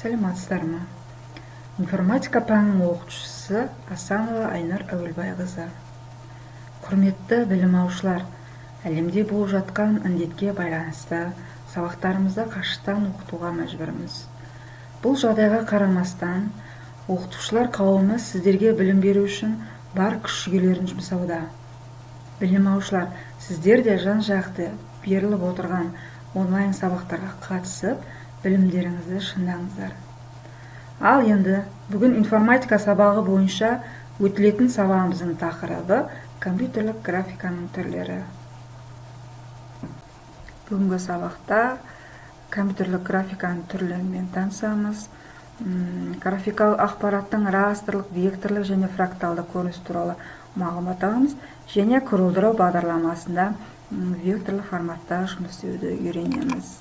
Саламатсыздар ма? Информатика пәнінің оқытушысы Асанова Айнұр Әуелбайқызы. Құрметті білім алушылар, әлемде болып жатқан індетке байланысты сабақтарымызды қашықтан оқытуға мәжбүрміз. Бұл жағдайға қарамастан, оқытушылар қауымы сіздерге білім беру үшін бар күш-жігерлерін жұмсауда. Білім алушылар, сіздер де жан-жақты беріліп отырған онлайн сабақтарға қатысып, білімдеріңізді шыңдаңыздар. Ал енді бүгін информатика сабағы бойынша өтілетін сабағымыздың тақырыбы – компьютерлік графиканың түрлері. Бүгінгі сабақта компьютерлік графиканың түрлерімен танысамыз. Графикалық ақпараттың растрлық, векторлық және фракталды көрініс туралы мағлұмат аламыз және CorelDRAW бағдарламасында векторлық форматта жұмыс істеуді үйренеміз.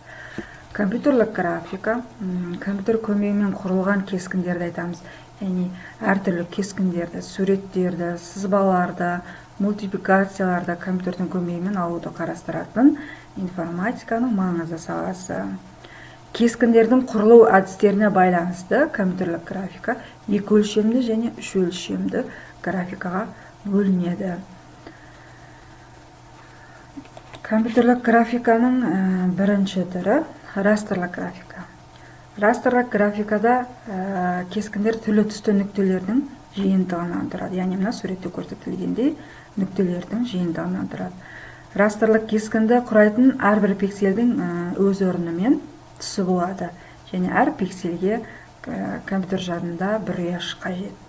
Компьютерлік графика – компьютер көмегімен құрылған кескіндерді айтамыз, яғни әртүрлі кескіндерді, суреттерді, сызбаларды, мультипликацияларды компьютердің көмегімен алуды қарастыратын информатиканың маңызды саласы. Кескіндердің құрылу әдістеріне байланысты компьютерлік графика екі өлшемді және үш өлшемді графикаға бөлінеді. Компьютерлік графиканың бірінші түрі – растрлық графика. Растрлық графикада кескіндер түрлі түсті нүктелердің жиынтығынан тұрады, яғни мына суретте көрсетілгендей нүктелердің жиынтығынан тұрады. Растрлық кескінді құрайтын әрбір пиксельдің өз орны мен түсі болады және әр пиксельге компьютер жадында бір ұяшық қажет.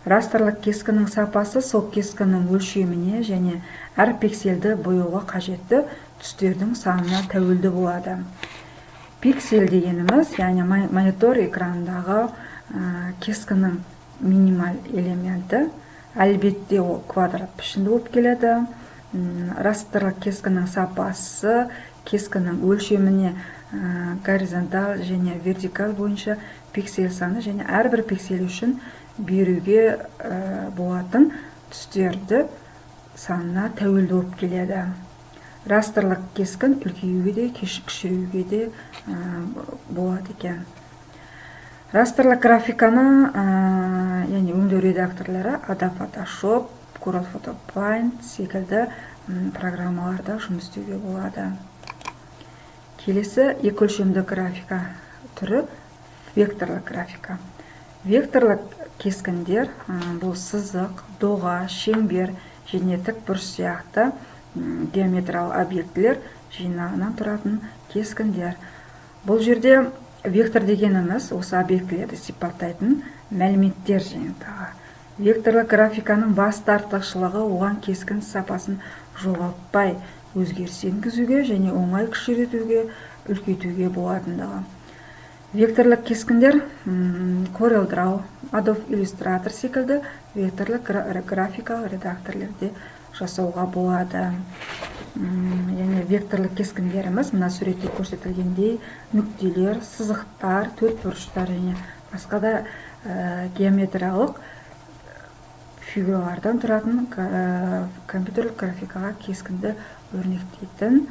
Растрлық кескіннің сапасы сол кескіннің өлшеміне және әр пиксельді бояуға қажетті түстердің санына тәуелді болады. Пиксель дегеніміз, яғни монитор экранындағы кескіннің минимал элементі, әлбетте, ол квадрат пішінді болып келеді. Растрлық кескіннің сапасы кескіннің өлшеміне, горизонталь және вертикаль бойынша пиксель саны және әрбір пиксель үшін беруге болатын түстерді санына тәуелді болып келеді. Растрлық кескін үлкеюге де, кішіреюге де болады екен. Растрлық графиканы, яғни өңдеу редакторлары Adobe Photoshop, Corel Photo Paint секілді программаларда жұмыс істеуге болады. Келесі екі өлшемді графика түрі – векторлық графика. Векторлық кескіндер – бұл сызық, доға, шеңбер және тікбұрыш сияқты геометриялық объектілер жинағынан тұратын кескіндер. Бұл жерде вектор дегеніміз – осы объектілерді сипаттайтын мәліметтер жиынтығы. Векторлық графиканың басты артықшылығы – оған кескін сапасын жоғалтпай өзгеріс енгізуге және оңай кішірейтуге, үлкейтуге болатындығы. Векторлық кескіндер CorelDRAW, Adobe Illustrator секілді векторлық графикалық редакторлерде жасауға болады. Яғни векторлық кескіндеріміз мына суретте көрсетілгендей нүктелер, сызықтар, төртбұрыштар және басқа да геометриялық фигуралардан тұратын компьютерлік графикаға кескінді өрнектейтін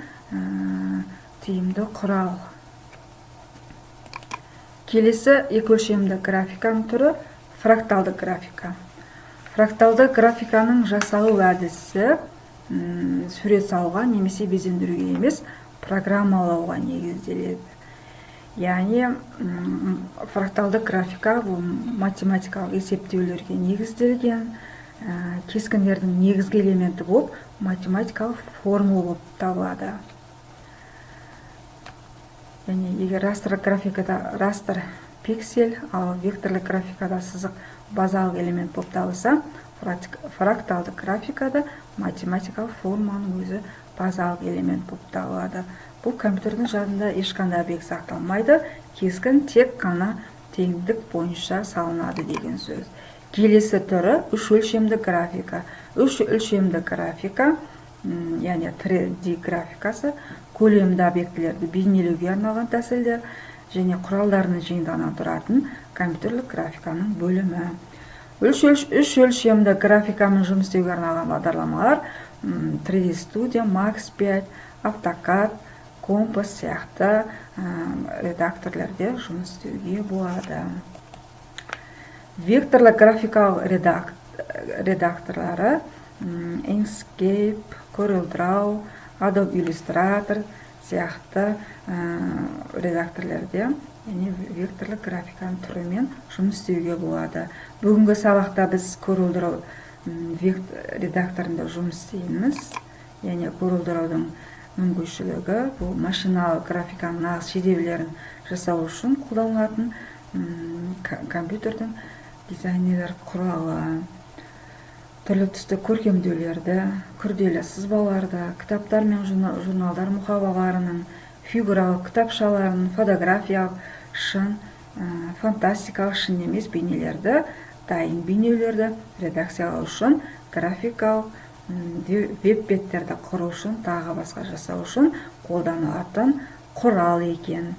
тиімді құрал. Келесі екі өлшемді графиканың түрі – фракталды графика. Фракталды графиканың жасалу әдісі сурет салуға немесе безендіруге емес, программалауға негізделеді. Яғни фракталды графика бұл математикалық есептеулерге негізделген кескіндердің негізгі элементі болып, математикалық формула болып табылады. Яғни егер растр графикада растр пиксель, ал векторлық графикада сызық базалық элемент болып табылса, фракталды графикада математикалық форманың өзі базалық элемент болып табылады. Бұл компьютердің жадында ешқандай объект сақталмайды, кескін тек қана теңдік бойынша салынады деген сөз. Келесі түрі – үш өлшемді графика. Үш өлшемді графика, яғни 3D графикасы, көлемді объектілерді бейнелеуге арналған тәсілдер және құралдарының жиынтығынан тұратын компьютерлік графиканың бөлімі. Үш өлшемді графикамен жұмыс істеуге арналған бағдарламалар: 3D Studio Max 5, AutoCAD, Компас сияқты редакторлерде жұмыс істеуге болады. Векторлы графикалық редакторлары Inkscape, CorelDRAW, Adobe Illustrator сияқты редакторлерде, яғни векторлық графиканың түрімен жұмыс істеуге болады. Бүгінгі сабақта біз CorelDRAW редакторында жұмыс істейміз. Яғни CorelDRAW-дың мүмкіншілігі бұл машиналық графиканың нағыз шедеврлерін жасау үшін қолданылатын компьютердің дизайнерлер құралы. Түрлі түсті көркемдеулерді, күрделі сызбаларды, кітаптар мен журналдар мұқабаларының, фигуралық кітапшаларын, фотографиялық, шын, фантастикалық, шын емес бейнелерді, дайын бейнелерді редакциялау үшін, графикалық веб беттерді құру үшін, тағы басқа жасау үшін қолданылатын құрал екен.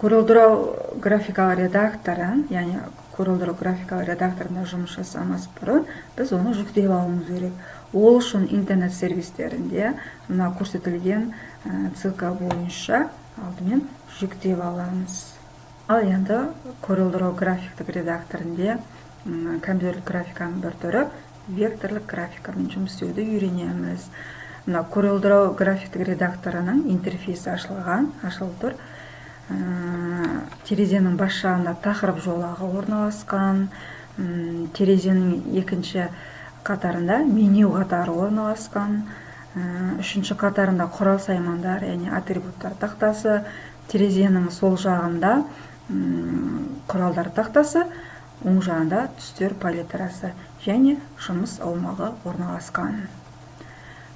CorelDRAW графикалық редакторын, яғни CorelDRAW графикалық редакторында жұмыс жасамас бұрын біз оны жүктеп алуымыз керек. Ол үшін интернет сервистерінде мына көрсетілген ссылка бойынша алдымен жүктеп аламыз. Ал енді CorelDRAW графиктік редакторінде компьютерлік графиканың бір түрі векторлық графикамен жұмыс істеуді үйренеміз. Мына CorelDRAW графиктік редакторының интерфейсі ашылған, ашылып тұр. Терезенің бас жағында тақырып жолағы орналасқан. Терезенің екінші қатарында меню қатары орналасқан. Үшінші қатарында құрал саймандар, яғни атрибуттар тақтасы. Терезенің сол жағында құралдар тақтасы, оң жағында түстер палитрасы және жұмыс аумағы орналасқан.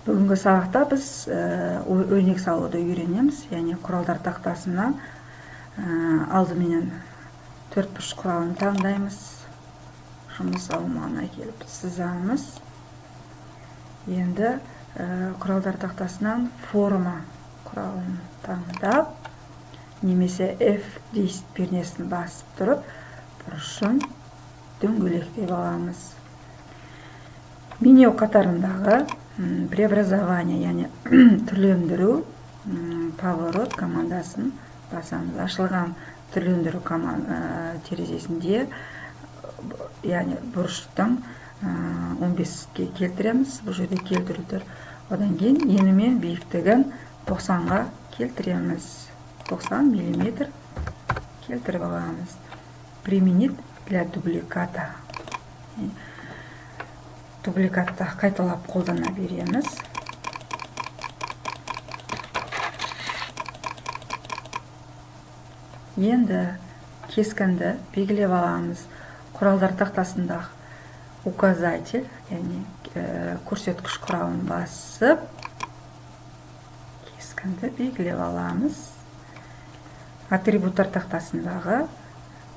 Бүгінгі сабақта біз өрнек салуды үйренеміз, яғни құралдар тақтасынан алдыменен төртбұрыш құралын таңдаймыз, жұмыс аумағына келіп сызамыз. Енді құралдар тақтасынан форма құралын таңдап немесе F10 пернесін басып тұрып, бұрышын дөңгелектеп аламыз. Меню қатарындағы преобразование, яғни түрлендіру, поворот командасын басамыз. Ашылған түрлендіру терезесінде, яғни бұрыштың 15-ке келтіреміз. Бұл жерде келтіру тұр. Одан кейін ені мен биіктігін 90-ға келтіреміз, 90 миллиметр келтіріп аламыз. Применить для дубликата, дубликатта қайталап қолдана береміз. Енді кескінді белгілеп аламыз. Құралдар тақтасындағы указатель, яғни көрсеткіш құралын басып, кескінді белгілеп аламыз. Атрибуттар тақтасындағы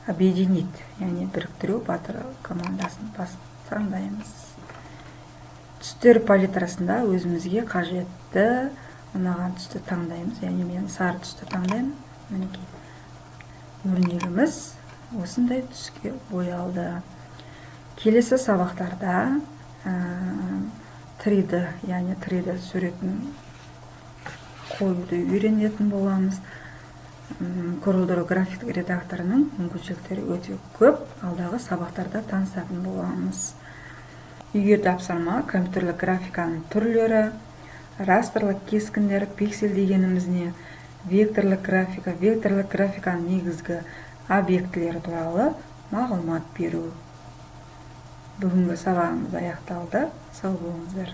объединить, яғни біріктіру батыры командасын басып таңдаймыз. Түстер палитрасында өзімізге қажетті, ұнаған түсті таңдаймыз, яғни мен сары түсті таңдаймын. Мінекей, өрнегіміз осындай түске боялды. Келесі сабақтарда 3D, яғни 3D суретін қоюды үйренетін боламыз. CorelDRAW графиктік редакторының мүмкіншіліктері өте көп, алдағы сабақтарда танысатын боламыз. Үйге тапсырма: компьютерлік графиканың түрлері, растрлық кескіндер, пиксель дегеніміз не, векторлық графика, векторлық графиканың негізгі объектілері туралы мағлұмат беру. Бүгінгі сабағымыз аяқталды. Сау болыңыздар.